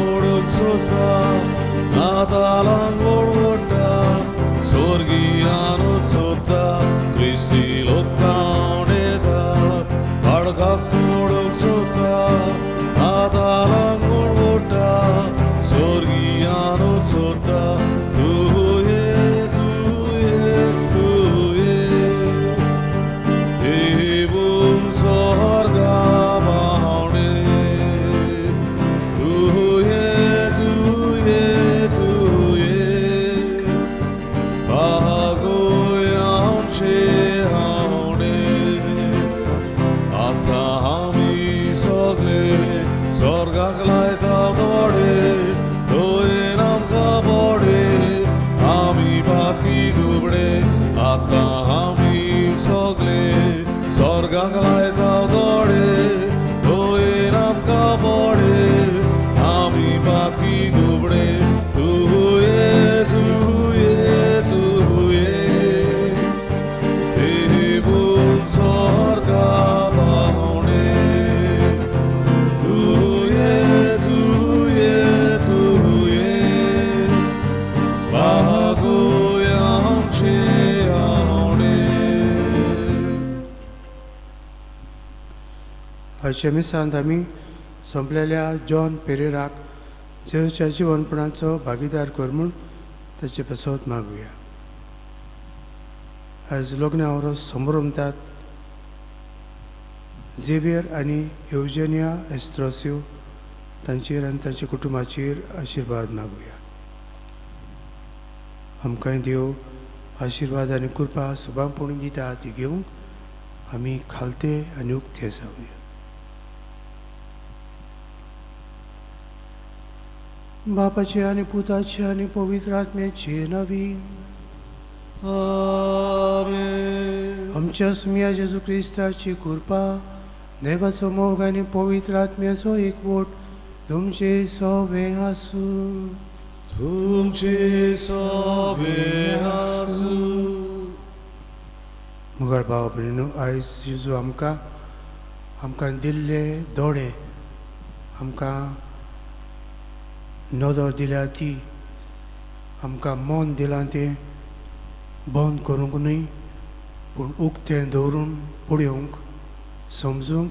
मोडूंक सोदता नातालांक वडवडटा स्वर्गियानूच सोदता क्रिस्ती लोक पावणेता पाडकाक मोडूंक सोदता नातालांक वडवडटा स्वर्गियानूच सोदता तूं ये तूं ये तूं ये देवून स्वर्गा पावणे तूं ये तूं ये तूं ये पागोय आमचे हावणे आतां आमी सगळे स्वर्गाक लायता दोळे दोयेन आमकां बोडे आमी बाकी दुबडे आतां आमी सगळे स्वर्गाक लायता दोळे दोयेन आमकां बोडे आमी बाकी दुबडे तूं ये तूं ये तूं ये देवून स्वर्गा पावणे तूं ये तूं ये तूं ये पागोय आमचे आवणे. आयच्या मिसांत आमी सोंपलेल्या जॉन पेरेराक जेजूच्या जिवनपणाचो भागीदार कर म्हूण ताचे पसत मागुया. आयज लग्ना वरोस संभ्रमतात झेवियर आनी येवजेनिया एस्ट्रोसियो तांचेर आनी तांच्या कुटुंबाचेर आशिर्वाद मागुया. आमकांय देव आशिर्वाद आनी कृपा सुबांपणी दिता ती घेवंक आमी खालते आनी उक्ते जावया. बापाचे आनी पुताचे आनी पवित्र आत्म्याचे नांवी आमेन. आमच्या सुम्या जेजू क्रिस्ताची कृपा देवाचो मोग आनी पवित्र आत्म्याचो एकवट तुमचे सवे आसूं. तुमचे सवे आसूं. मुगाळ भाव भयणीनो, आयज जेजू आमकां आमकां दिल्ले दोळे, आमकां नदर दिल्या ती, आमकां मन दिलां तें बंद करूंक न्हय पूण उक्तें दवरून पळोवंक, समजूंक,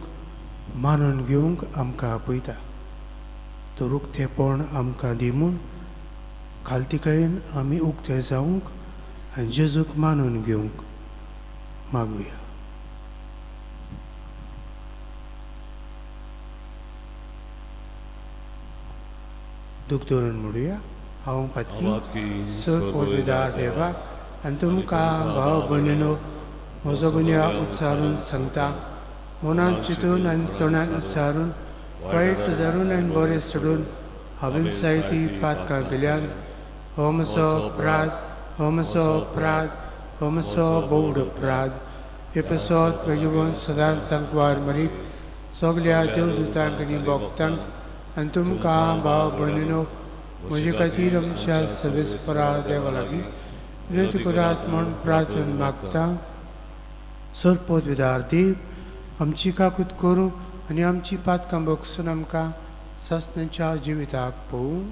मानून घेवंक आमकां आपयता. तर उक्तेपण आमकां दी म्हूण खालतिकायेन आमी उक्ते जावंक आनी जेजूक मानून घेवंक मागुया. दूख दवरून म्हणुया. हांव पातकी सर पदवीदार देवाक आनी तुमकां भाव भयणीनो म्हजो गुन्यांव उच्चारून सांगता. मनान चिंतून आनी तोंडान उच्चारून वायट धरून आनी बरें सोडून हांवें जायती पातकां केल्यान. हो म्हजो अपराध, हो म्हजो अपराध, हो म्हजो भोवड अपराध. हे पसत म्हजें सदांच सांकवार मरीक सगल्या देवदूतांक आनी भक्तांक आनी तुमकां भाव भयणीनो म्हजे खातीर आमच्या सवेस्परा देवा लागीं विनंती करात म्हूण प्रार्थना मागता. सरपोत विदार देव आमची काकूत करूं आनी आमची पातकां बगसून आमकां सासणाच्या जिविताक पळोवं.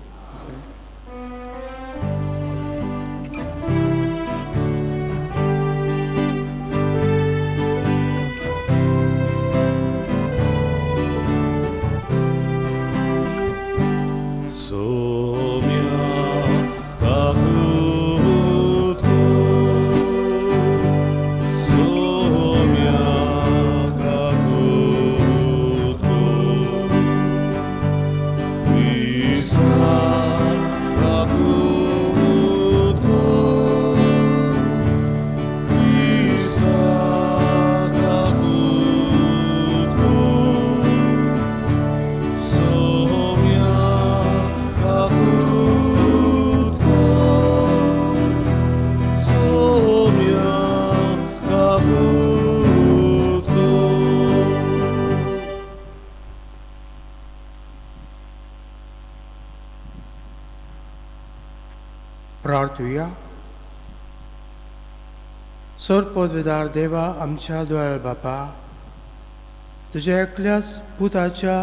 सोम्या काकूत कर, सोम्या काकूत कर, क्रिस्ता काकूत कर, क्रिस्ता काकूत कर, सोम्या काकूत कर, सोम्या काकूत कर. प्रार्थुया. सर पदवीदार देवा आमच्या दोयाळ बापा, तुज्या एकल्याच पुताच्या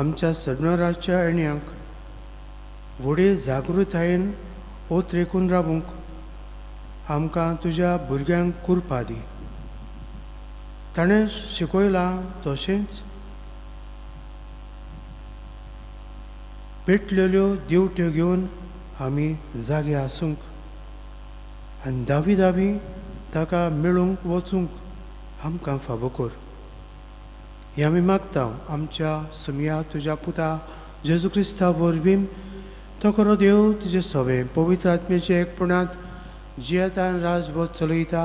आमच्या सरनराच्या येण्यांक व्हडे जागृतायेन ओतरेकून रावूंक आमकां तुज्या भुरग्यांक कुरपा दी. ताणें शिकयलां तशेंच पेटलेल्यो दिवट्यो घेवन आमी जागे आसूंक आनी दावी दावी ताका मेळूंक वचूंक आमकां फावो कर. हें आमी मागता आमच्या सुमया तुज्या पुता जेजू क्रिस्ता वरवीं. तो खरो देव तुजे सवे पवित्र आत्म्याचे एकपणांत जियेतान राजबोध चलयता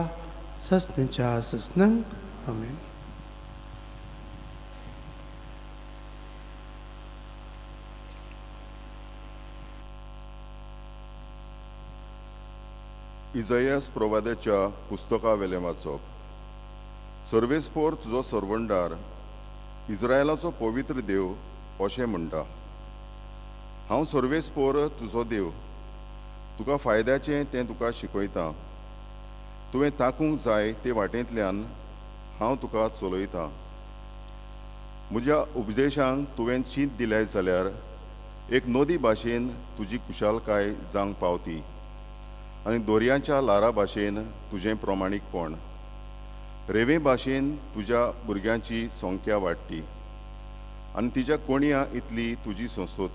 ससनाच्या ससनांक. आमेन. इजयास प्रवाद्याच्या पुस्तकावेलें वाचप. सर्वेस्पोर तुजो सरवंडार इस्रायलाचो पवित्र देव अशें म्हणटा, हांव सर्वेस्पोर तुजो देव, तुका फायद्याचें तें तुका शिकयतां, तुवें ताकूंक जाय ते वाटेंतल्यान हांव तुका चलयतां. म्हज्या उपदेशांक तुवें चींत दिल्याय जाल्यार एक नदी भाशेन तुजी कुशालकाय जावंक पावती आनी दोरयांच्या ल्हारा भाशेन तुजें प्रमाणीकपण, रेंवे भाशेन तुज्या भुरग्यांची संख्या वाडटी आनी तिच्या कोणया इतली तुजी संसोत.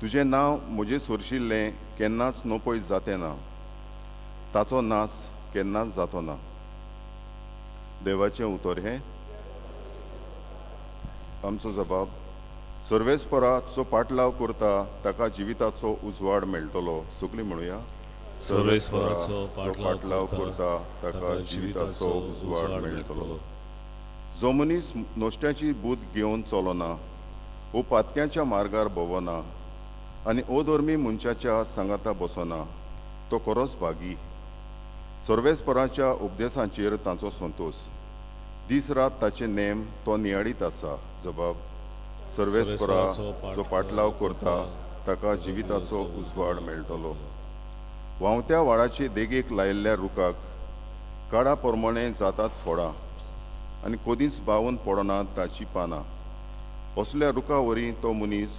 तुजें नांव म्हजें सोरशिल्लें केन्नाच नपय जातें ना, ताचो नास केन्नाच जातो ना. देवाचें उतर हें. आमचो जबाब. सर्वेस्पराचो पाटलाव करता ताका जिविताचो उजवाड मेळटलो. सगळीं म्हणुया, सर्वेस्पराचो पाटलाव करता ताका जिविताचो उजवाड मेळटलो. जो मनीस नश्ट्याची बूद घेवन चलना, ओ पातक्यांच्या मार्गार भोंवना आनी अधर्मी मनशाच्या सांगाता बसना, तो खरोच भागी. सर्वेस्पराच्या उपदेशांचेर तांचो संतोश, दीस रात ताचे नेम तो नियाळीत आसा. जबाब. सर्वेस्पराचो पाटलाव करता ताका जिविताचो उजवाड मेळटलो. व्हांवत्या वाडाचे देगेक लायिल्ल्या रुखाक काडा प्रमाणे जातात फोडां आनी कदींच बावून पडना ताची पानां. असल्या रुखा वरी तो मनीस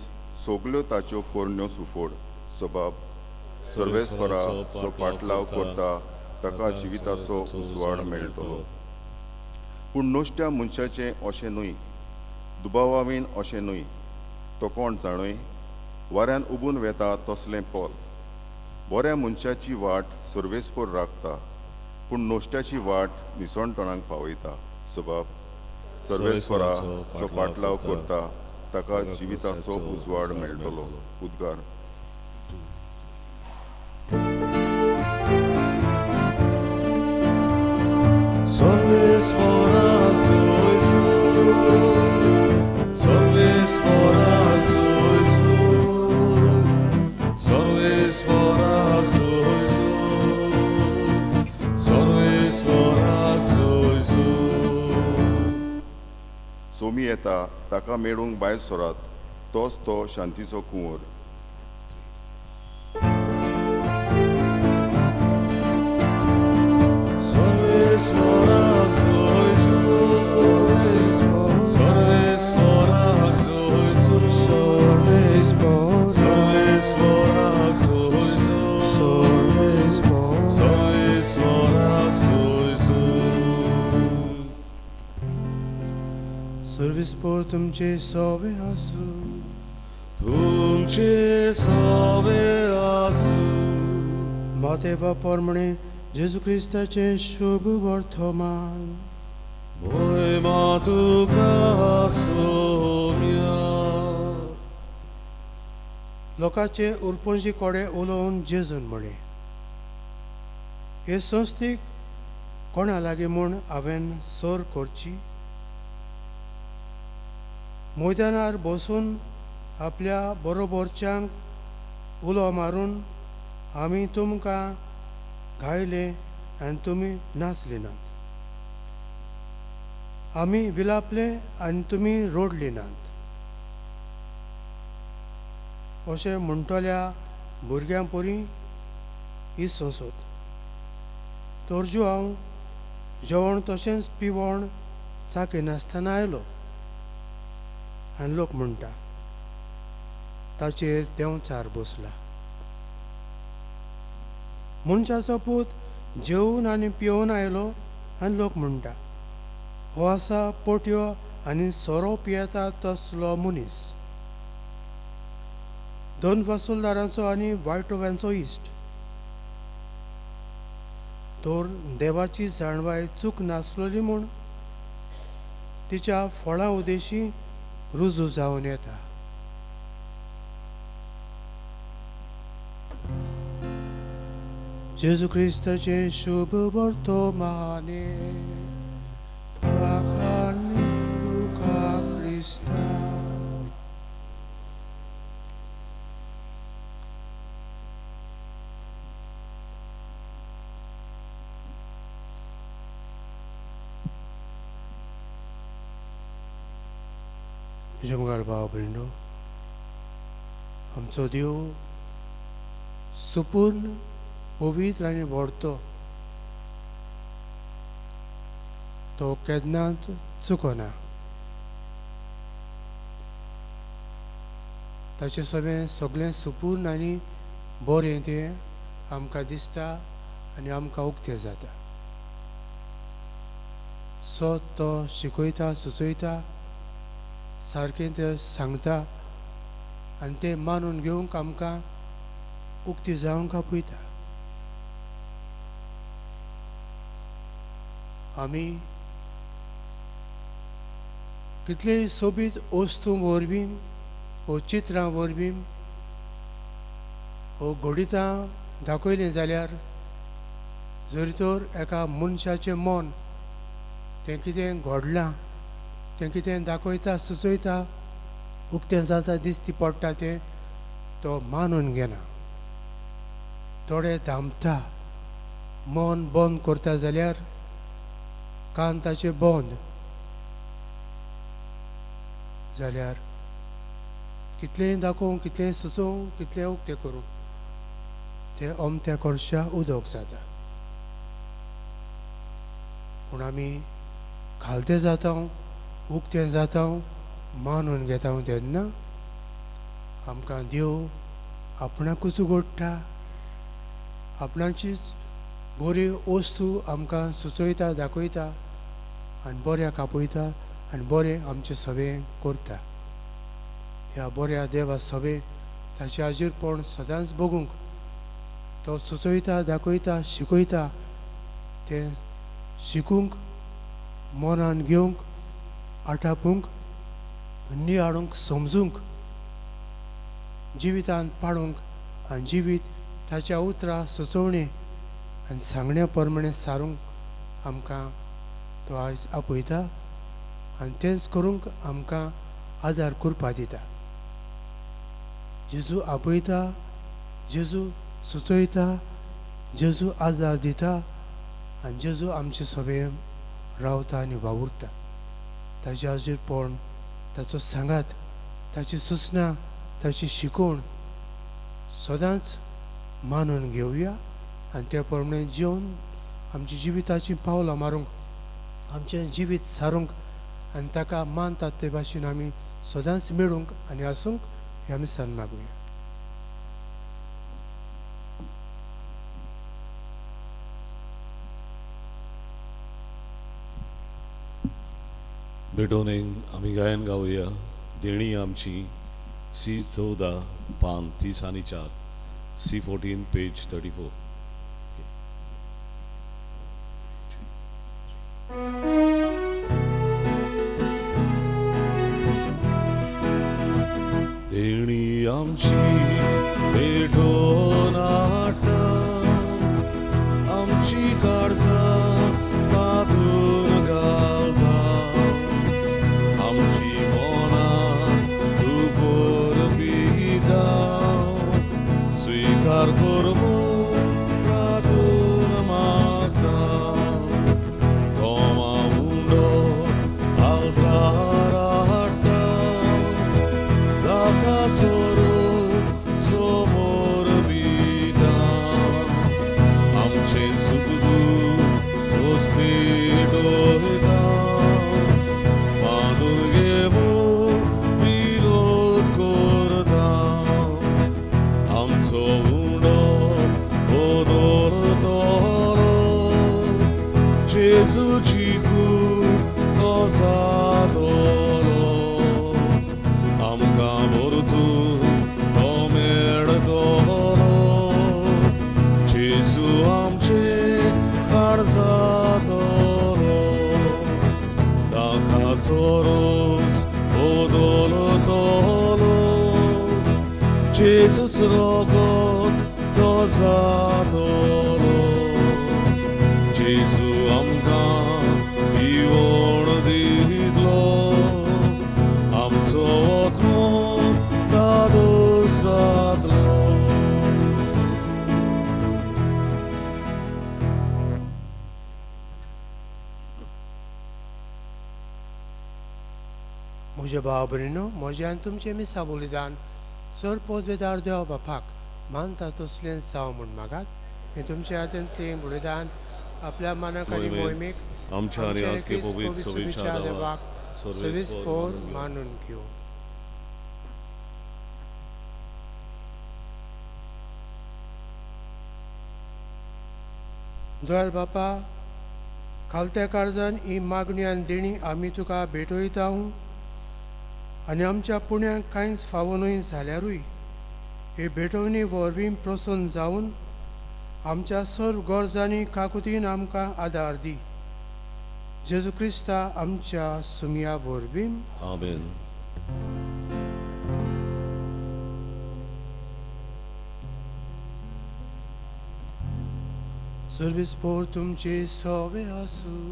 सगल्यो ताच्यो करण्यो सुफोड. सबाब. सर्वेस्पराचो पाटलाव करता ताका जिविताचो उजवाड मेळटलो. पूण नश्ट्या मनशाचें अशें न्हय, दुबावावीण अशें न्हय, तो कोण जाणय वाऱ्यान उबून वेता तसलें पोल. बऱ्या मनशाची वाट सर्वेस्पोर राखता, पूण नश्ट्याची वाट निसणटणाक पावयता. सबाब. सर्वेस्पराचो पाटलाव करता ताका जिविताचो उजवाड मेळटलो. उद्गार. सोमी येता ताका मेळूंक भायर सरात, तोच तो शांतीचो कुंवर. सर्वेस्पोर तुमचे सोबे आसूं, तुमचे सोबे आसूं. मातेवा परमणे जेजू क्रिस्ताचें शुभ वर्तमान. मोहिमा तुका सोम्या. लोकांचे उरपंजी कोडे उलोवन जेजून म्हळें, हे संस्थेक कोणा लागीं म्हूण हांवें सर करची? मैदानार बसून आपल्या बरोबरच्यांक उलो मारून आमी तुमकां गायले आनी तुमी नाचले नात, आमी विलापले आनी तुमी रोडले नात, अशें म्हणटल्या भुरग्यां परी ही संसद. तोरजू हांव जेवण तशेंच पिवण चाखयनासतना आयलो आनी लोक म्हणटा ताचेर देंवचार बसला. मनशाचो पूत जेवन आनी पिवन आयलो आनी लोक म्हणटा, हो आसा पोटयो आनी सोरो पियेता तसलो मनीस, दोन वसुलदारांचो आनी वायटोव्यांचो इश्ट. तर देवाची जाणवाय चूक नासलोली म्हूण तिच्या फळां उदेशी रुजू जावन येता. जेजू क्रिस्ताचें शुभ वर्तमाने वाखाणी तुका क्रिस्ता. म्हज्या भाव भयणो, आमचो देव सुपूर्ण पवित्र आनी व्हडतो, तो केन्नाच चुकना. ताचें सगळें सगळें सुपूर्ण आनी बरें तें आमकां दिसता आनी आमकां उक्तें जाता. सत तो शिकयता, सुचयता, सारकें तें सांगता आनी तें मानून घेवंक आमकां उक्ती जावंक आपयता. आमी कितलेय सोबीत वस्तू वरवीं वो चित्रां वरवीं वो घडितां दाखयलीं जाल्यार जरी तर एका मनशाचें मन तें कितें घडलां, तें कितें दाखयता, सुचयता, उक्तें जाता, दिसती पडटा तें तो मानून घेना, थोडे धांपता, मन बंद करता जाल्यार कान ताचे बंद जाल्यार कितलेंय दाखोवं, कितलेंय सुचोवं, कितलें उक्तें करूं, तें अमत्या करशा उदक जाता. पूण आमी खालते जाता, उक्तें जाता, मानून घेता तेन्ना आमकां देव आपणाकूच उगडटा, आपणाचीच बरी वस्तू आमकां सुचयता, दाखयता आनी बऱ्याक आपयता आनी बरें आमचें सगळें करता. ह्या बऱ्या देवा सगळें ताचें आजीरपण सदांच बगूंक तो सुचयता, दाखयता, शिकयता, तें शिकूंक, मनान घेवंक, आटापूंक, नियाळूंक, समजूंक, जिवितांत पाडूंक आनी जिवीत ताच्या उतरां सुचोवणे आनी सांगण्या प्रमाणें सारूंक आमकां तो आयज आपयता आनी तेंच करूंक आमकां आदार करपा दिता. जेजू आपयता, जेजू सुचयता, जेजू आदार दिता आनी जेजू आमचे सगळें रावता आनी वावुरता. ताचें आजीरपण, ताचो सांगात, ताची सुचना, ताची शिकवण सदांच मानून घेवया आनी त्या प्रमाणे जेवन आमच्या जिविताचीं पावलां मारूंक, आमचें जिवीत सारूंक आनी ताका मानतात ते भाशेन आमी सदांच मेळूंक आनी आसूंक हें आमी सान मागुया. भेटोवन आमी गायन गावया देणी आमची सी 14 पान 30 आनी 4, सी 14 पेज 34. देणी आमची भेटोवन हाडटा, आमची काळजां तातूंत घालता, आमची मनां तूं परपिता, स्विकार कर म्हूण प्रार्थना मागता. गोमा उंडो आल्त्रार हाडटा, दाकाचो समोर बिता, आमचें सुख दूख रोज पेटयता, मानून घे म्हूण विनोद करता. जेजूची कूड तो जातलो, आमकां परतून तो मेळटलो। जेजू आमचे काळ जातलो, दाखाचो रोस बदलतलो, जेजूच रगत तो जातलो। जेजू आमकां जिवण दितलो, आमचो आत्मो दादोस जातलो। म्हज्या भाव भयणीनो, म्हजें आनी तुमचें मिसा बलिदान सर पोदवेदार देव बापाक मानता तसलें जावं म्हूण मागात। हें तुमच्या हातांतलें बलिदान आपल्या मानाक आनी मोहिमेक आमच्या आनी आख्खे पवित्र सभेच्या देवाक सवीस पोर मानून घेवं। दयाळ बापा, खालत्या काळजान ही मागणी आनी देणी आमी तुका भेटयता आनी आमच्या पुण्याक कांयच फावो न्हय जाल्यारूय हे भेटवणी वरवीं प्रसन्न जावन आमच्या सर्व गरजांनी काकुतीन आमकां आदार दी। जेजू क्रिस्ता आमच्या सुमया वरवीं, आमेन। सर्वीस पोर तुमचे सोबे आसूं,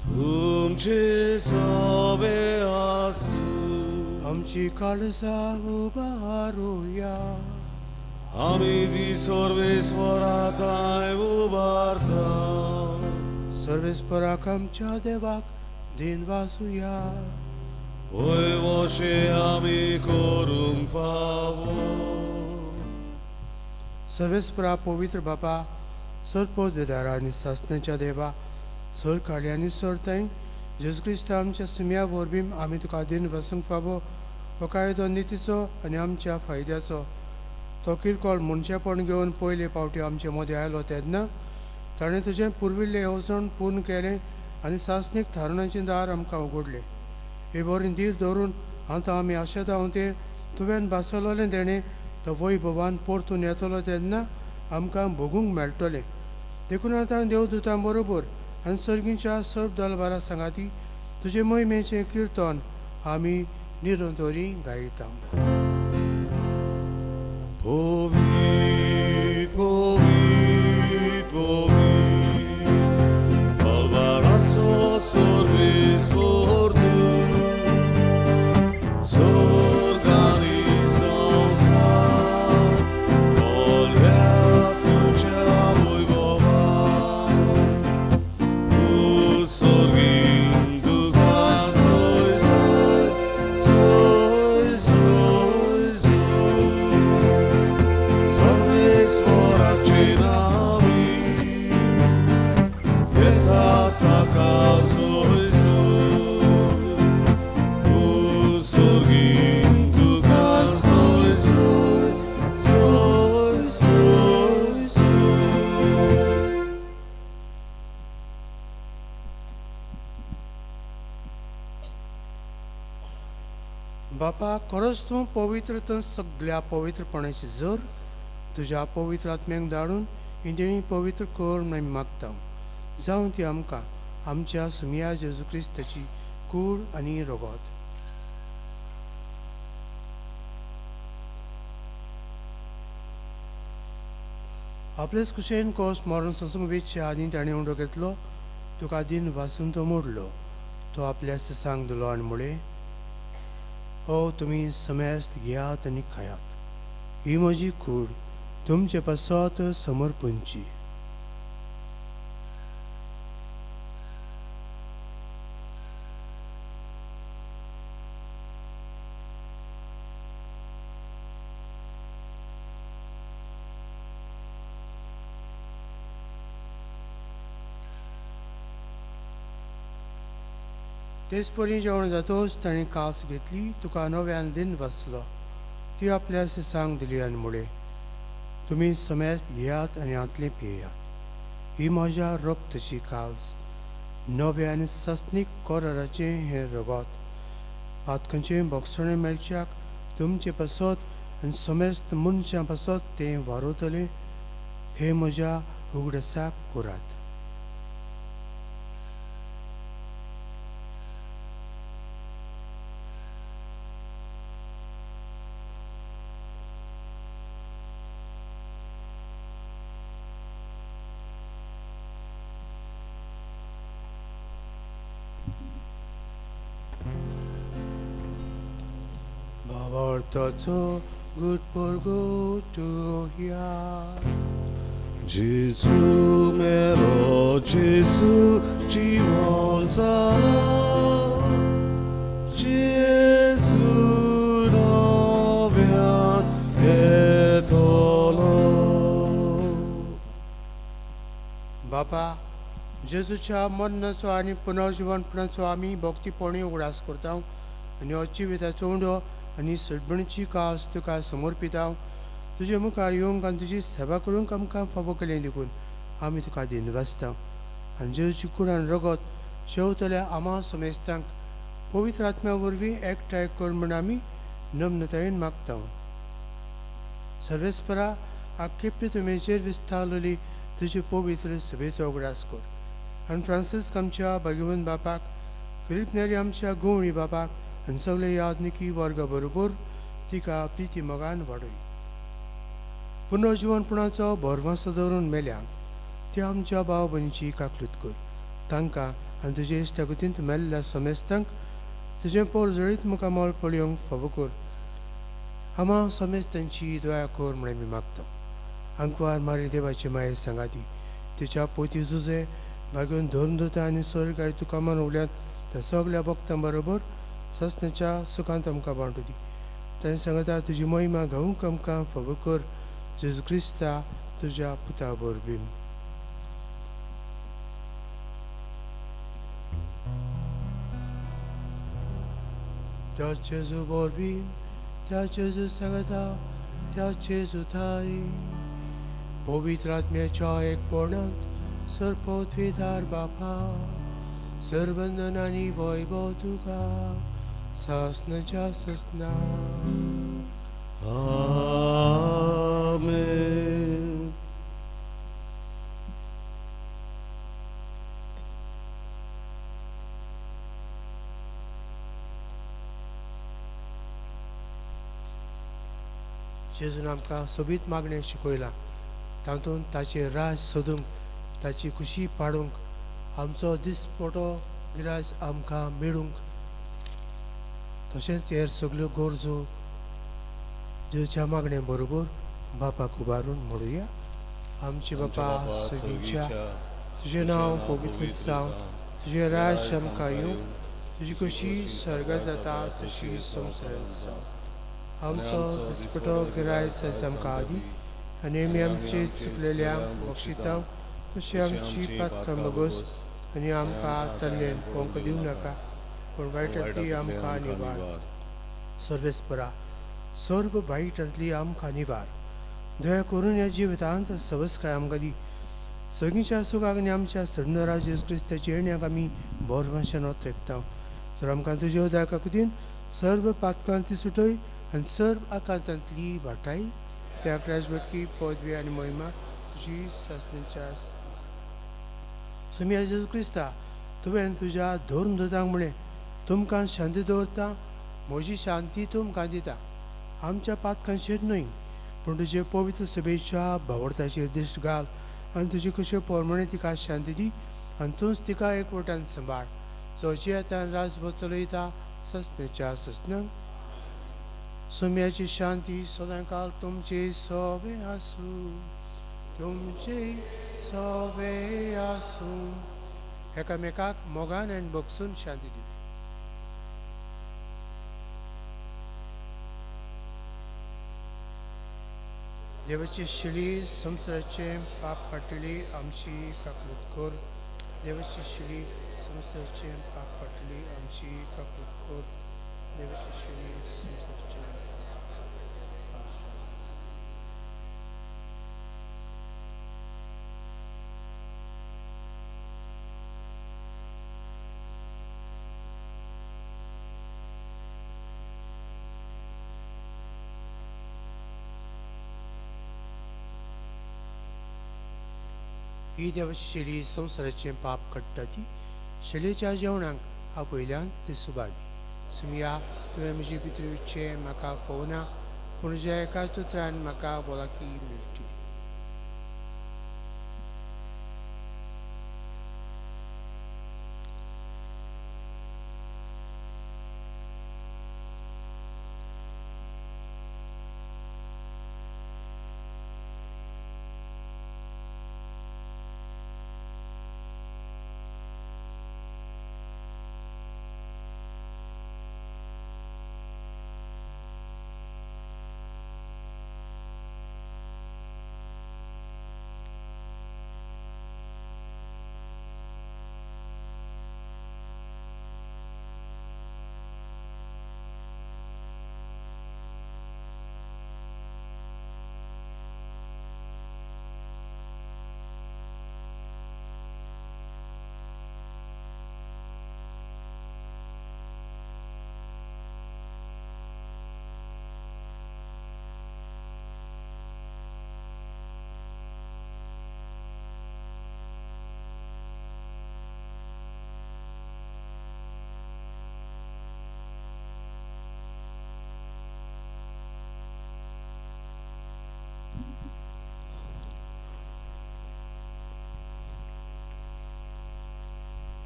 तुमचे सोबे आसूं। आमची काळजां उबारुया, आमी जी सर्वेस्परा थंय उबारता, सर्वेस्पराक आमच्या देवाक दिन वासुया। वय वशे आमी करूंक फावो। सर्वेस्परा पवित्र बापा, सर पोदवेदारा आनी सासण्याच्या देवा, सर काळी आनी सर ताई जेजू क्रिस्ता आमच्या सुमया वरवीं आमी तुका दिन वसूंक फावो हो कायदो नितीचो आनी आमच्या फायद्याचो। तो किरकोळ मनशेपण घेवन पयले पावटी आमचे मदें आयलो तेन्ना ताणें तुजें पुर्विल्लें येवजण पूर्ण केलें आनी सासणीक थारणाचें दार आमकां उगडलें। हे बरें धीर धरून आतां आमी आशेता तें तुवें भासवलें देणें तो वैभवान परतून येतलो तेन्ना आमकां भोगूंक मेळटलें। देखून आतां देवदूतां बरोबर आनी सर्गीच्या सर्व दलबारा सांगाती तुजे मोहिमेचें किर्तन आमी निरंतरी गायता। पवित्र पवित्र पवित्र दलबाराचो सर्वेस्पर तूं, स्वर्ग आनी संवसार भरल्या तुज्या वैभवान। तूं सर्गीन तुका जय जय जय जय जय, सर्वेस्पराचे नांवी येता ताका जय जय। तूं सर्गीन तुका जय जय जय जय जय। बापा, खरोच तूं पवित्र तर सगळ्या पवित्रपणाची जर तुज्या पवित्र आत्म्याक धाडून ही देणी पवित्र कर म्हूण आमी मागता। जावं ती आमकां आमच्या सुमया जेजू क्रिस्ताची कूड आनी रगत। आपलेच कुशेन कोस मरण संसूंक वेचच्या आदीं ताणें उंडो घेतलो, तुका दिन वासून तो मोडलो, तो आपल्या ससांक दिलो आनी म्हळें, हो तुमी समेस्त घेयात आनी खायात, ही म्हजी कूड तुमचे पासत समर्पणची। तेच परी जेवण जातोच ताणें कास घेतली, तुका नव्यान दिन बसलो, ती आपल्या शिसांक दिली आनी म्हळें, तुमी समेस्त घेयात आनी हांतलें पियेयात, ही म्हज्या रक्तची काल्स, नव्या आनी सासणीक कराराचें हें रगत पातकांचें भोगसणें मेळच्याक तुमचे पासत आनी समेस्त मनशां पासत तें वारवतलें. हे म्हज्या उगडासाक करात. Good for go to here. Gesù mero, Gesù जीवन जाला, Gesù नव्यान येतलो. बापा, जेजूच्या मरणाचो आनी पुनर्जिवनपणाचो आमी भक्तीपणी उगडास करता आनी हो जिविताचो उंडो आनी सडबणीची कास तुका समर्पिता. तुजे मुखार येवंक आनी तुजी सेवा करूंक आमकां फावो केलें देखून आमी तुका दिनवासता. आनी जेजूची कूड आनी रगत शेवतल्या आमा समेस्तांक पवित्र आत्म्या वरवीं एकठांय कर म्हूण आमी नम्रतायेन मागता. सर्वेस्परा, आख्खे पृथ्वीचेर विस्तारलेली तुजे पवित्र सभेचो उगडास कर आनी फ्रांसिस्क आमच्या भाग्यवंत बापाक, फिलीप नेरी आमच्या गोवणी बापाक आनी सगळे याज्ञिकी वर्गा बरोबर तिका प्रिती मोगान वाडय. पुनर्जिवनपणाचो भरवंसो दवरून मेल्यांत त्या आमच्या भाव भयणीची काकलूत कर. तांकां आनी तुजे इश्टागतींत मेल्ल्या समेस्तांक तुजें पोरजळीत मुखामळ पळोवंक फावो कर. आमा समेस्तांची दया कर म्हूण आमी मागता. आंकवार मारी देवाची माये सांगाती तिच्या पोती जुजे भागून धरून दवरता आनी स्वर्गाय तुका मनवल्यांत त्या सगल्या भक्तां बरोबर ससनेच्या सुखांत आमकां बांटू दी. तांणी सांगता तुजी महिमा गावूंक आमकां फावो कर. जेजू क्रिस्ता तुज्या पुता वरवीं. त्या जेजू वरवीं, त्या जेजू सांगता, त्या जेजू थाय पवित्र आत्म्याच्या एकपणांत सर्वपवित्र बापा, सर्वंदन आनी वैभव तुका सासनाच्या ससना. आमेन. जेजून आमकां सोबीत मागणें शिकयलां. तातूंत ताचें राज सोदूंक, ताची खुशी पाडूंक, आमचो दिसपटो गिराज आमकां मेळूंक, तशेंच हेर सगल्यो गरजो जेजूच्या मागणे बरोबर बापाक उबारून म्हणुया. आमचे बापा सगळींच्या, तुजें नांव पवित्र जावं, तुजें राज्य आमकां येवं, तुजी कशी स्वर्गात जाता तशी संवसारांत जावं. आमचो दिसपटो गिरायस आयज आमकां आदी आनी आमी आमचे चुकलेल्यांक बक्षिता तशी आमची पातकां बगोस आनी आमकां तल्लेन पोंक दिवं नाका, पूण वायटांतली आमकां निवार. सर्वेस्परा, सर्व वायटांतली आमकां निवार. दया करून ह्या जिवितांत सवसकाय आमकां दी. सगळींच्या सुखाक आनी आमच्या सडनरा जेजू क्रिस्ताच्या येण्याक आमी बोरवांशान ओतरेकता. तर आमकां तुज्या उदार काकुतीन सर्व पातकांतली सुटय आनी सर्व आकांतांतली वाटाय. त्या राजवटकी पदवी आनी महिमा तुजी सासणाच्या. सुमिया जेजू क्रिस्ता, तुवें तुज्या धर्मदूतांक म्हणलें, तुमकां शांती दवरता, म्हजी शांती तुमकां दिता. आमच्या पातकांचेर न्हय, पूण तुजे पवित्र सभेच्या भावार्थाचेर दिश्ट घाल आनी तुजे कशे प्रमाणे तिका शांती दी आनी तूंच तिका एकवटान सांबाळ. जो जियेतान राजभर चलयता ससनेच्या ससनांक. सुम्याची शांती सदांकाल तुमचे सोबे आसूं, तुमचे सोबे आसूं. एकामेकाक मोगान आनी बगसून शांती दी. देवाची शिली संवसाराचें पाप पाटली आमची काकूत कर. देवाची शिली संवसाराचें पाप पाटली आमची काकूत कर. देवाची शिली संवसाराचें. ही देवाची शेली संवसाराचें पाप काडटा ती शेलेच्या जेवणाक आपयल्यान ते सुभागी. सुमिया, तुवें म्हजी भितर वचचें म्हाका फोवना, पूण ज्या एकाच उतरान म्हाका भलायकी मेळटली.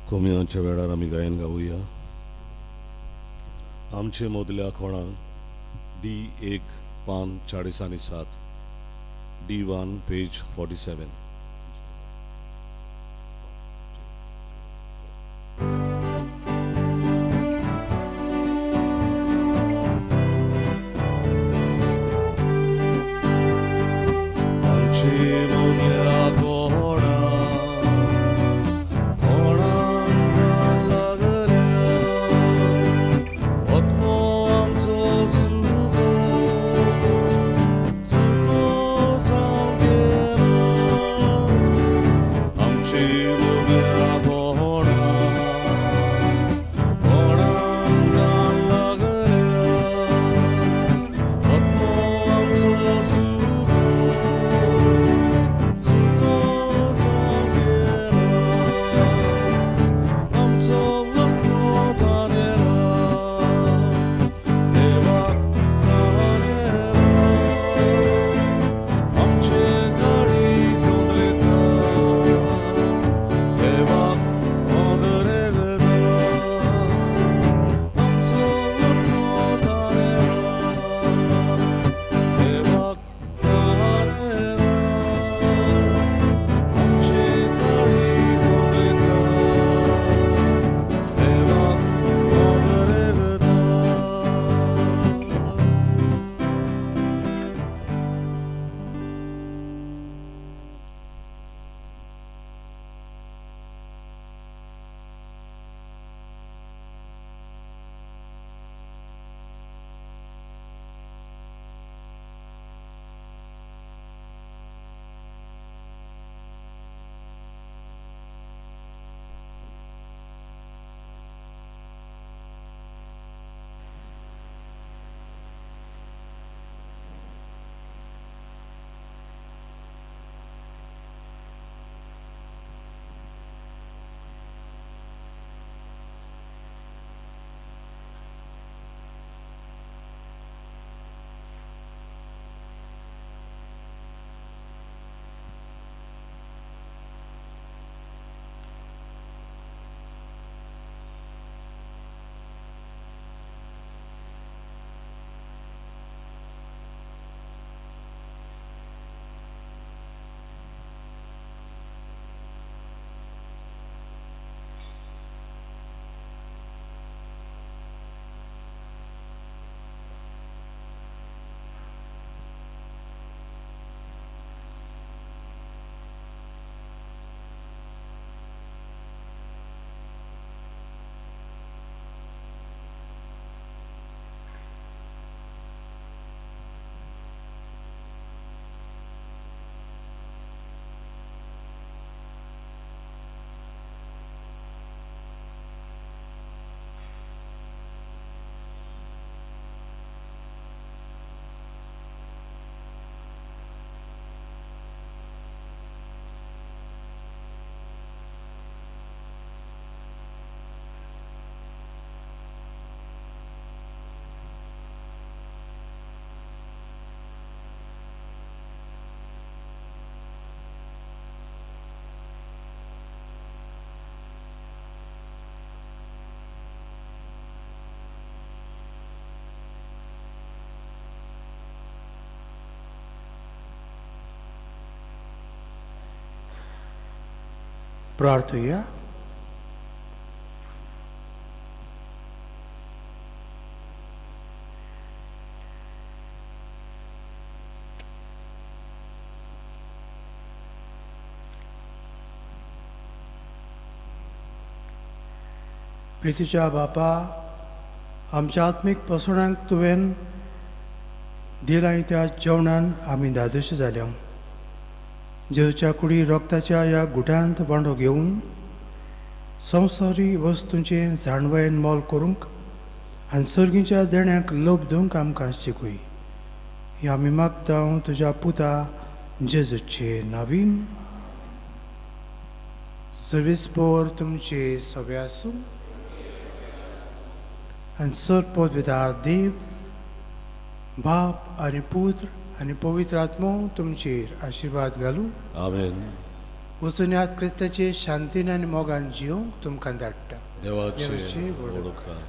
कोमियांच्या वेळार आमी गायन गावया. आमचे मदल्या कोणाक डी 1 पान 40 आनी 7, D1 page 47. आमचे मदल्या कोणाक प्रार्थुया. प्रितीच्या बापा, आमच्या आत्मीक पोसणांक तुवें दिलां त्या जेवणान आमी धादोशी जाल्या. जेजूच्या कुडी रोगताच्या ह्या गुटांत वांटो घेवन संवसारी वस्तूंचें जाणवयेन मोल करूंक आनी सर्गीच्या देण्याक लोभ दिवंक आमकां शिकय. हे आमी मागता तुज्या पुता जेजूचे नावीन. सर्वीस पोर तुमचे सगळे आसूं आनी सर पदवीदार देव बाप आनी पुत्र आनी पवित्र आत्मो तुमचेर आशिर्वाद घालूं. आमेन. वचून क्रिस्ताचे शांतीन आनी मोगान जिवंक तुमकां धाडटा. देवाचे व्हड उपकार.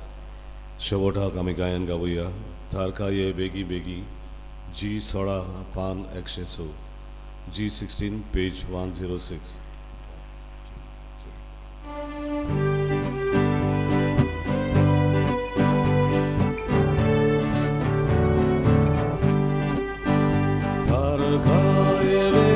शेवटाक आमी गायन गावया. तारखा ये बेगी बेगी, जी 16 पान 106, जी 16 पेज 106. तारखा ये